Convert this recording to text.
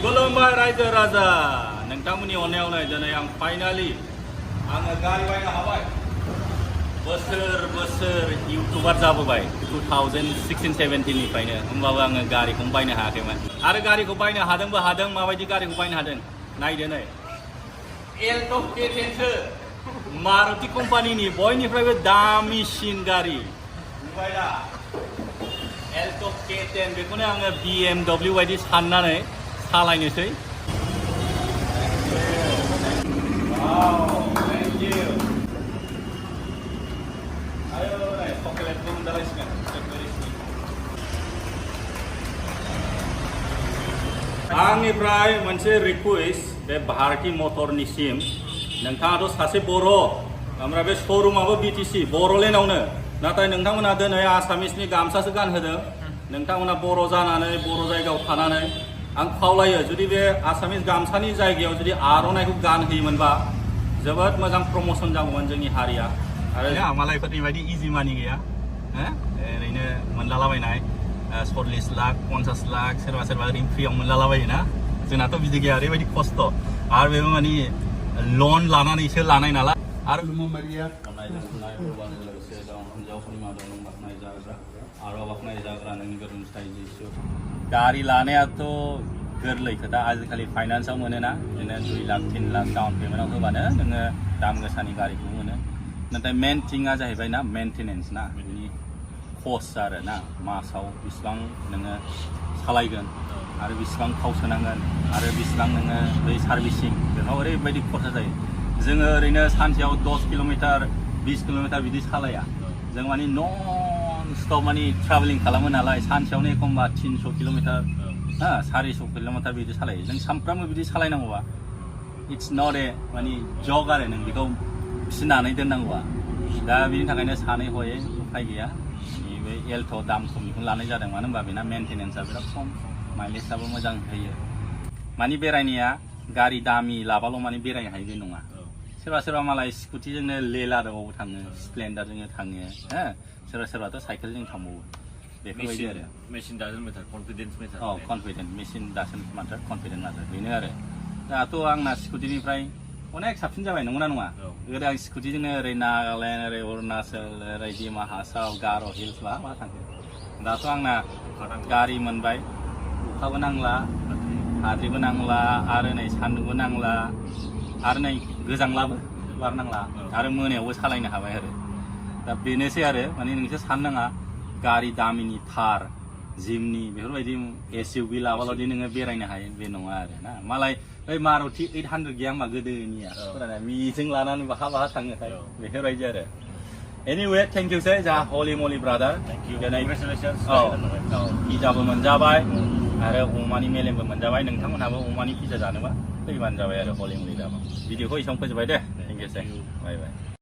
खुलुमबाय रायजो राजा नोंथांमोननि अननायावनो दिनै आं फाइनालि आङो गारि बायनो हाबाय बोसोर इउटुबार जाबोबाय 2016-17 निफ्रायनो होमबाबो आङो गारिखौनो बायनो हायाखैमोन आरो गारिखौ बायनो हादों माबायदि गारिखौ बायनो हादों नायदो नै एल्ट' K10सो मारुति कम्पानिनि बयनिफ्रायबो दामिसिन गारि नुबाय दा एल्ट' K10 बेखौनो आङो BMW बायदि साननानै सालायनोसै आंनिफ्राय मोनसे रिक्वेस्ट बे भारती मटरनिसिम नोंथाङाथ' सासे बर' ओमफ्राय बे श'रुमाबो BTC बर'लेण्डआवनो नाथाय नोंथांमोना दिनै आसामिसनि गामसासो गानहोदों नोंथांमोना बर' जानानै बर' जायगायाव थानानै आं खावलायो जुदि बे आसामिस गामसानि जायगायाव जुदि आर'नाइखौ गानहोयोमोनबा जोबोद मोजां प्रम'सन जागौमोन जोंनि हारिया आरो मालायफोरनि बायदि इजि मानि गैया ओरैनो मोनलालाबायनाय 40 लाख 50 लाख सोरबा ओरैनो फ्रियाव मोनलालाबायोना जोंनाथ' बिदि गैया ओरैबायदि खस्थ' आरो बेबो माने लन लानानैसो लानाय नालाय आरो गारि लानायाथ' गोरलै खोथा आजिखालि फाइनान्सआव मोनोना बिदिनो 2 लाख 3 लाख डाउन पेमेन्टआव होबानो नोङो दाम गोसानि गारिखौ मोनो नाथाय मेन थिंआ जाहैबाय ना मेनटेनेन्स ना बिनि कस्ट आरो ना मासाव बेसेबां नोङो सालायगोन आरो बेसेबां थाव सोनांगोन आरो बेसेबां नोङो बै सार्भिसिं बेयाव ओरैबायदि खरसा जायो जोङो ओरैनो सानसेयाव 10 किल'मिटार 20 किल'मिटार बिदि सालाया जों माने नन स्टप माने ट्राभेलिं खालामो नालाय सानसेयावनो एखमबा 300 किल'मिटार 400 किल'मिटार बिदि सालायो जों सानफ्रामबो बिदि सालायनांगौबा इट्स नट ए माने जग आरो नों बेखौ फिसिनानै दोननांगौआ दा बिनि थाखायनो सानै हयै उफाय गैया बे एल्ट' दाम खमनिखौनो लानाय जादों मानो होनबा बेना मेनटेनेन्सआ बिराद खम माइलेजआबो मोजां होयो माने बेरायनाया गारि दामि लाबाल' माने बेरायनो हायो बे नङा सोरबा मालाय स्कुटिजोंनो ले लादाखआवबो थाङो स्प्लेन्डारजोंनो थाङो सोरबाथ' साइकेलजों थांबावो बेफोरबायदि आरो machine doesn't matter confidence matter confident machine doesn't matter confident matter बेनो आरो दाथ' आंना स्कुटिनिफ्राय अनेक साबसिन जाबाय नंगौना नङा गोदो आं स्कुटिजोंनो ओरै नागालेण्ड ओरै अरुणाचल ओरै डिमा हासाव गार' हिल्स मा थांखो दाथ' आंना गारि मोनबाय अखाबो नांला हाद्रिबो नांला आरो नै सान्दुंबो नांला आरो नै गोजांलाबो बारनांला आरो मोनायावबो सालायनो हाबाय आरो दा बेनोसै आरो माने नोंसोर साननाङा गारि दामिनि थार जिमनि बेफोरबायदि SUV लाबाल'दि नोङो बेरायनो हायो बे नङा आरो ना मालाय बै मारुति 800 गैया होमबा गोदोनिया मिजों लानानै बाहा थाङोथाय बेफोरबायदि आरो एनिवे थेंक इउ सै जा हलि मलि ब्रादार दिनै पिजाबो मोनजाबाय आरो अमानि मेलेमबो मोनजाबाय नोंथांमोनहाबो अमानि पिजा जानोबा फैबानो जाबाय आरो हलि मलि जाबा भिडिअखौ एसेबां फोजोबबाय दे थेंक इउ सै बाय बाय